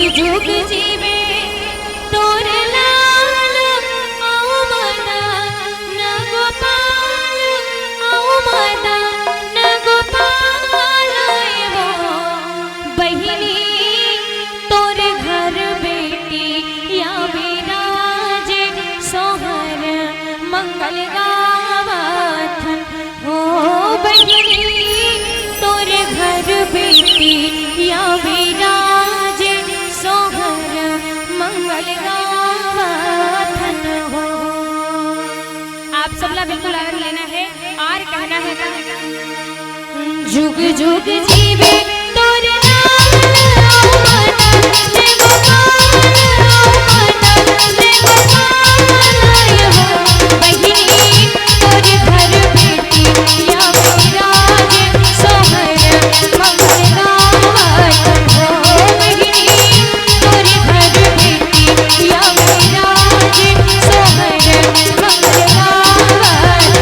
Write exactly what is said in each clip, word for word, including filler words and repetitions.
जुग जीवे तोर लाल अउ मदन गोपाल, अउ मदन गोपाल। ए वो बहिनी तोर घर बेटी या विराज सोहर मंगल गावथन। हो बहिनी तोर घर बेटी या विराज सोहर मंगल गावथन हो। आप सबला बिल्कुल आनंद लेना है और कहना है ना, जुग जुग जीवे तोर नाम, ओ मदन गोपाल, ओ मदन गोपाल। हो बहिनी तोर घर बेटी या विराज सोहर मंगल गावथन। हो बहिनी तोर घर बेटी या विराज सोहर मंगल गावथन।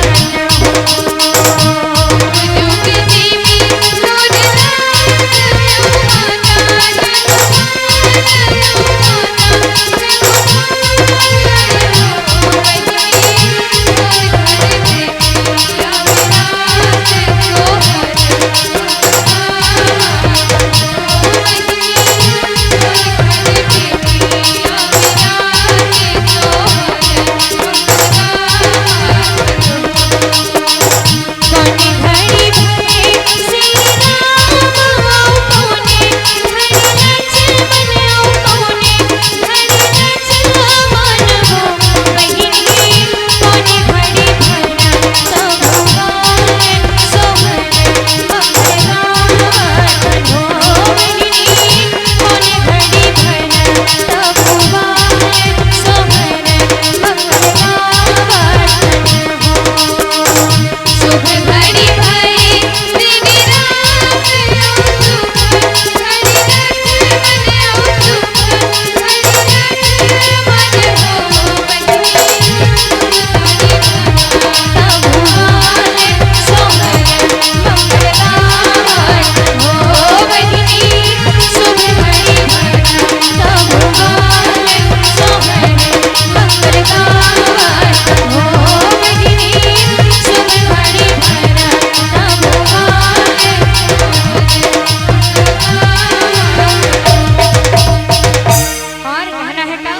और कहना है का?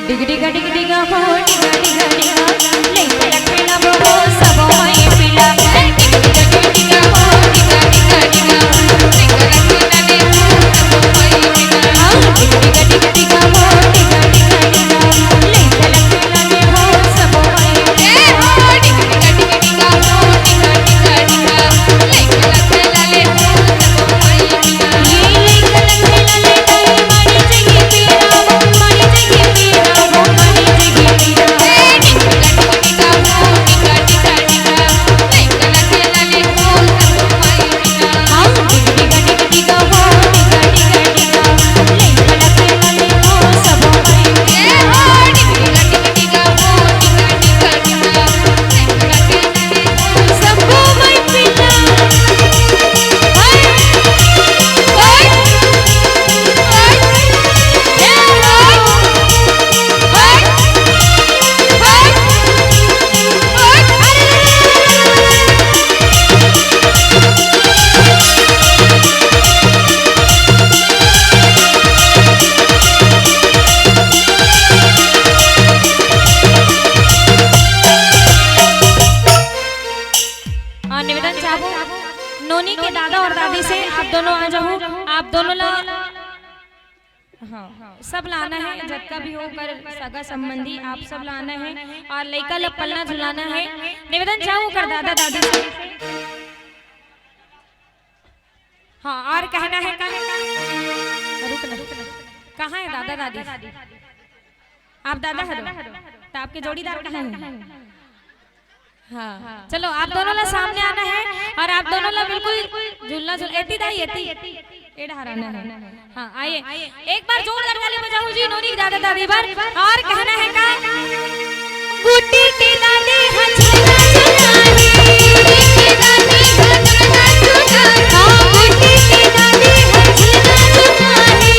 डिग डिग डिग डिग हो, डिग डिग डिग, लइका लखेला वो हो, सब माई पिला। डिग डिग डिग डिग हो, डिग डिग डिग, लइका लखेला वो हो, सब माई पिला। हाँ, डिग डिग डिग डिग हो, डिग डिग डिग, लइका लखेला वो हो, सब माई पिला। ए हो, डिग डिग डिग डिग हो, डिग डिग डिग, लइका लखेला वो हो, सब माई पिला। और निवेदन चाहबो, नोनी के दादा और दादी से आप दोनों आ जाओ, आप दोनों ला, हाँ, सब ला आना है, जतका भी हो ओकर सगा संबंधी, आप सब ला आना है। और लइका ला पलना झुलाना है। निवेदन चाहूँ ओकर दादा दादी से। हाँ, और कहना है का? रुक ना, कहाँ है दादा दादी? आप दादा हरो, तो आपके जोड़ीदार कहाँ है? हाँ, चलो, आप दोनों ला सामने आना है और आप दोनों ला बिल्कुल झुलना झुल, एती दाई, एती, ए डहर आना है। हाँ, आइए, एक बार जोरदार ताली बजाओ जी, नोनी दादा दादी बर। और कहना है का? गुड्डी के दादी ह झुलना झुलाही, गुड्डी के दादी ह झुलना झुलाही, हाँ, गुड्डी के दादी ह झुलना झुलाही।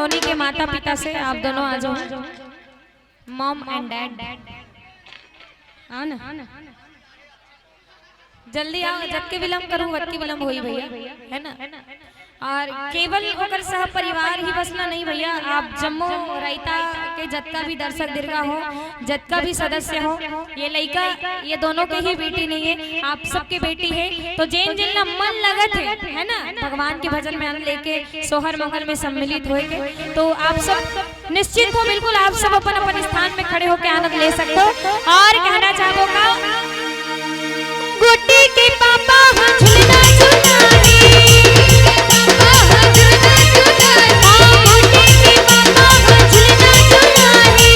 दोनों के माता पिता से आप दोनों आ जाओ, मॉम एंड डैड, आओ ना, जल्दी आओ, जतके विलंब करूँ, वतके विलंब होई भैया, है ना? और केवल ओकर सह परिवार ही बस ना नहीं भैया, आप जम्मो रायता के जतका भी दर्शक दीर्घा हो, जतका भी सदस्य हो, ये लइका, ये दोनों के ही बेटी नहीं है, आप सबके बेटी है। तो जेन जेन ला मन लगत है, है ना, भगवान के भजन में मन लेके सोहर मंगल में सम्मिलित होए के, तो आप सब निश्चित हो, बिल्कुल आप सब अपन अपन स्थान में खड़े होकर आनंद ले सकते हो। और कहना चाहबो का, गुड्डी के पापा हाँ झुलना झुलाही, हाँ, गुड्डी के पापा हाँ झुलना झुलाही,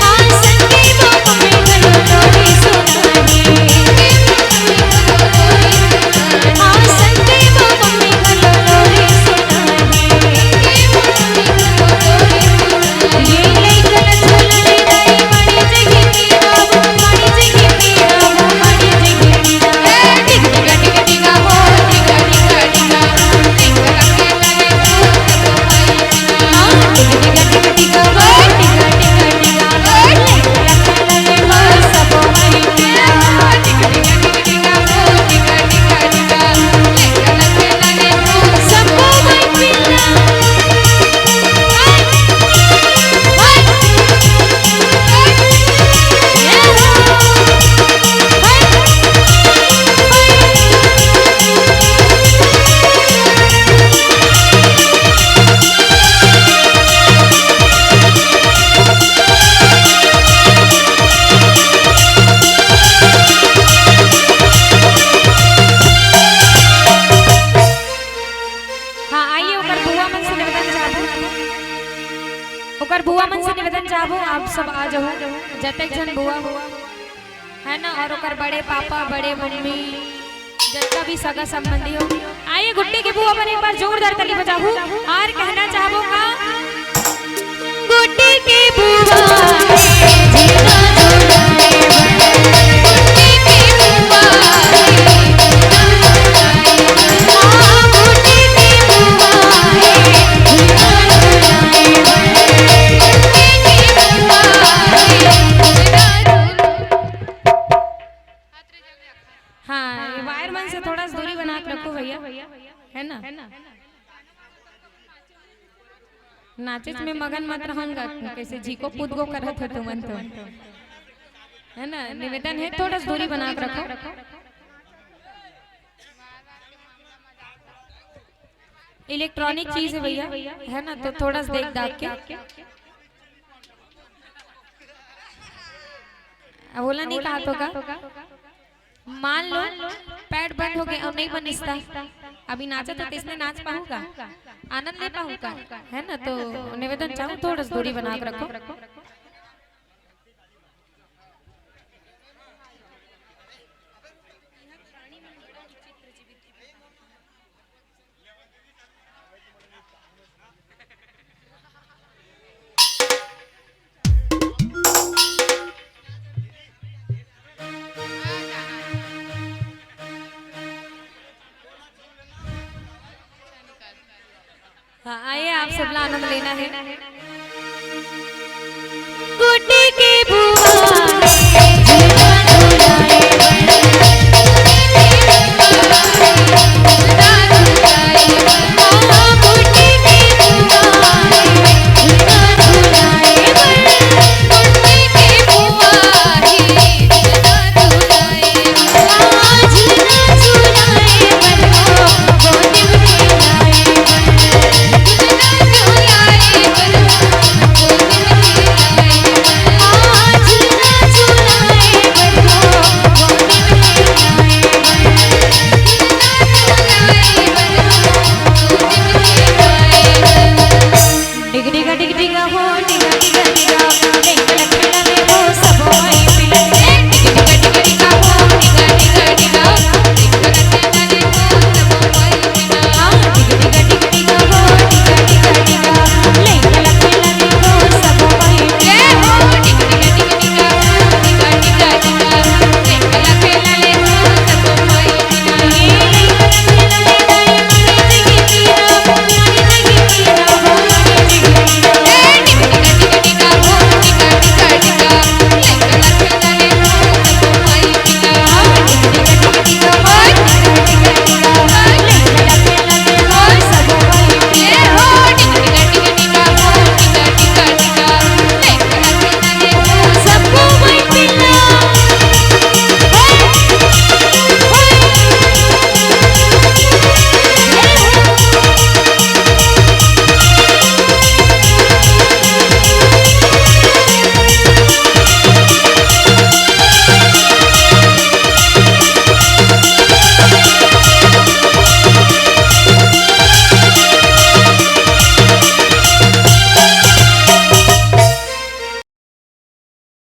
हाँ, संगे वो मम्मी घलो लोरी सुनाही। हाँ, आइए, ओकर बुआ मन से निवेदन चाहबो, ओकर बुआ मन से निवेदन चाहबो, आप सब आ जाओ, जतेक झन बुआ हो, है ना, और ओकर बड़े पापा, बड़े मम्मी, जतका भी सगा संबंधी हो, आइए, गुड्डी के बुआ मन एक बार जोरदार ताली बजाहू। और कहना चाहबो का, गुड्डी के बुआ हाँ, ये वायर मन से थोड़ा सा दूरी बना के रखो भैया, है ना? नाचेच में मगन मत रहन गा, कैसे झिको पुदगो करत हो तुमन तो, है ना? निवेदन है, थोड़ा सा दूरी बना के रखो। इलेक्ट्रॉनिक चीज है भैया, है ना, तो थोड़ा सा देख दाख के। अब ओला नहीं कहा तो का? मान लो, पैड बंद हो गए और नहीं बनिसता, अभी नाचा तो इसने नाच पाहूँ का, आनंद ले पाहूँ का, है ना? तो निवेदन चाहूँ, थोड़ा सा दूरी बना के रखो। हाँ, आइए, आप सबला आनंद लेना है। गुड्डी के बुआ